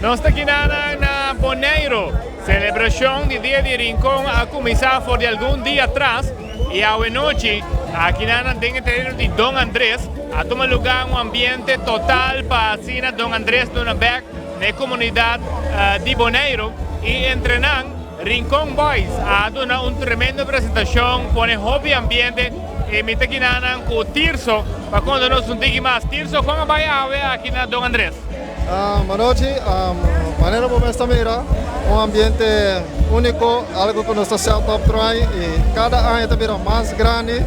Nos ta kina na Boneiro. Celebracion di Dia di Rincon a cuminsa for di algun dia atras y awe nochi aki na den e tereno di Don Andres a tuma lugar un ambiente total pa asina Don Andres duna bek na e comunidad di Boneiro y entre nan Rincon Boys a duna un tremendo presentacion, pone hopi ambiente y mi ta kinanan cu Tirso pa conta nos un tiki mas. Tirso, con a bay awe aki na Don Andres? Manochi, manera bo mes ta mira, un ambiente unico, algo cu nos ta set up tur aña y cada aña ta bira mas grandi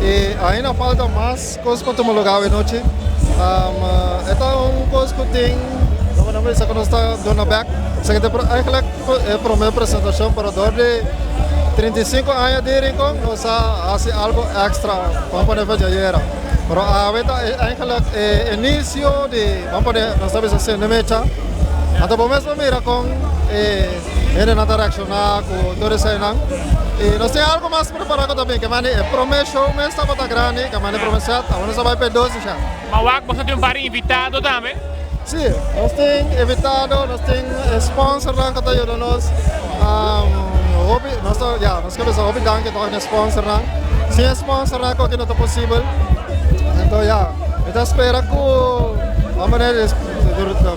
y ainda falta mas cos pa tuma lugar awe nochi. E ta un cos cu tin, lo bisa cu nos ta duna bek, esaki ta eigenlijk e prome presentacion, pero door di 35 aña di Rincon nos a haci algo extra, ban pone fecha ayera. Pero awe ta eigenlijk e inicio di, ban pone, nos ta bisa sende mecha. Anto bo mes por mira con e hendenan ta reacciona cu tur eseinan. Y nos tin algo mas prepara cu ta bin, ke mane e prome show mes tabata grandi, ke mane e prome set, awor nos ta bay pa e dos ya. Ma wak, boso tin un par di invitado tambe? Si, nos tin invitado, nos tin sponsornan cu ta yuda nos. Hopi, nos ta, ya, nos ke bisa hopi danki toch na e sponsornan. Sin e sponsornan koki no ta posibel. Anto ya, mi ta spera cu ban pone,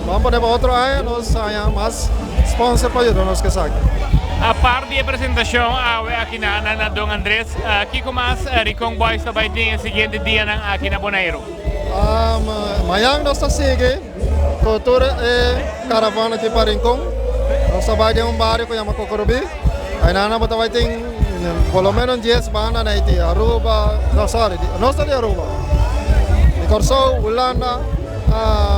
ban pone pa otro aña nos haña mas sponsor pa yuda nos ku esaki. Apart di e presentacion awe aki na na Don Andres, kico mas Ricon Boys ta bay tin e siguiente dianan aki na Boneiru? Mañan nos ta sigui ku tur e karavana aki pa Rincon. Nos ta bai den un bario ku yama Kokorobí. Ainan bo ta bai tin por lo menos dies banda na di Aruba, no sorry, nos ta di Aruba, di Kòrsou, Hulanda,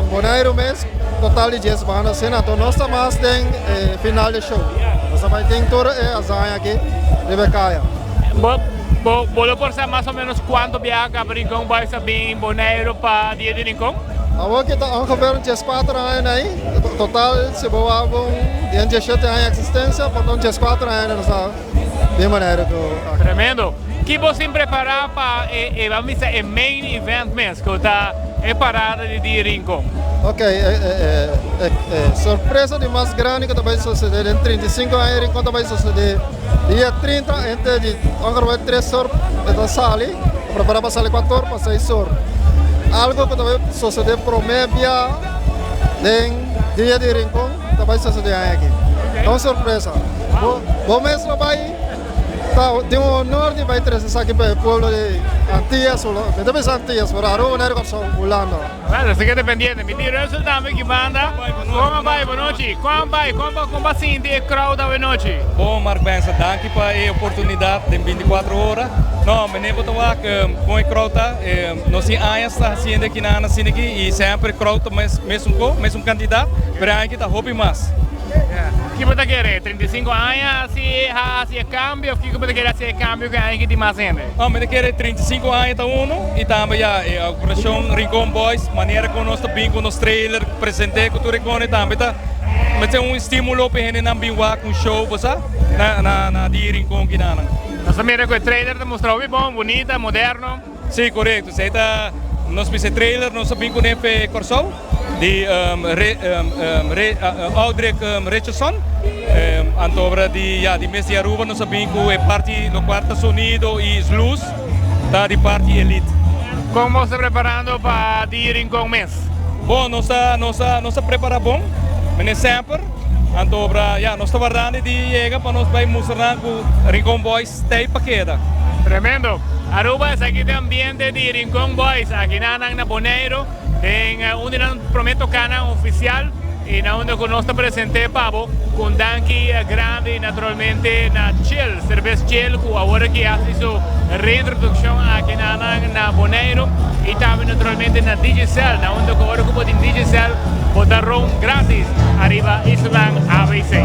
Boneiru mes, total di dies banda asina. Anto nos ta mas den e final di show. Nos ta bai tin tur e hazaña aki riba e kaya. Bo lo por sa mas o menos cuanto biaha caba Rincon Boys a bin Boneiru pa Dia di Rincon? Awor ki ta ongeveer un dieskuater aña na ei. Total si bo wak un den diesshete aña existencia por ta un dieskuater aña nos ta bin Boneiru ku aki. Tremendo. Ki bo sin prepara pa e e ban bisa e main event mes ku ta e parada di Dia di Rincon? Ok, e e e e sorpresa di mas grandi ku ta bai sosode den 35 aña Rincon ta bai sosode. Dia 30 ente di ongeveer 3 or e ta sali, prepara pa sali 4 or pa 6 or. Algo ku ta bai sosode prome bia den dia di Rincon ta bai sosode aña aki. Ta un sorpresa. Bo, bo mes lo bai ta tin un honor di bai trese esaki pa e pueblo di Antillas, mi ta bisa Antillas pero Aruba, Boneiru, Kòrsou, Hulanda. Bueno, si keda pendiente. Mi tin Russell tambe ki banda. Kon a bai bonochi? Kon a bai? Kon bo kon bo a sinti e crowd awenochi? Bon Mark Benson, danki pa e oportunidat den 24 ora. No, meneer bo ta wak kon e crowd ta. Nos tin añas ta hasiendo e kinan asina aki y semper e crowd ta mes mesun ko, mesun kantidat, pero e aña aki ta hopi mas. Ki bo ta kere? 35 aña hasi hasi e kambio of kiko bo ta kere hasi e kambio ku e aña ki tin mas hende? No, mi ta kere 35 aña ta uno y tambe ya e operashon Rincon Boys manera ku nos ta bin ku nos trailer presente ku tur e kone tambe ta mester un estimulo pa e hendenan bin wak un show bo sa na na na di Rincon kinanan. Nos ta mira ku e trailer ta mustra hopi bon, bunita, moderno. Si, korekto. Esei ta nos bisa e trailer nos a bin kuné p'e Kòrsou. Di Audric Richardson anto obra di ya di mes di Aruba nos a bin ku e parti lokual ta sonido i lus ta di parti Elite. Kon bo ta preparando pa di Rincon mes? Bon nos ta nos ta nos ta prepara bon mene semper anto obra ya nos ta wardando di yega pa nos bai mustra nan ku Rincon Boys ta ei pa keda. Tremendo! Aruba esaki ta e ambiente di Rincon Boys aki nan na Boneiru. Den un di nan prome tocanan oficial y na unda cu nos ta presente pa bo cu un danki grandi naturalmente na Chill, Cervez Chill cu awor aki haci su reintroduccion aki na nan na Boneiru y tambe naturalmente na Digicel na unda cu ora cu bo tin Digicel bo ta roam gratis ariba islanan ABC.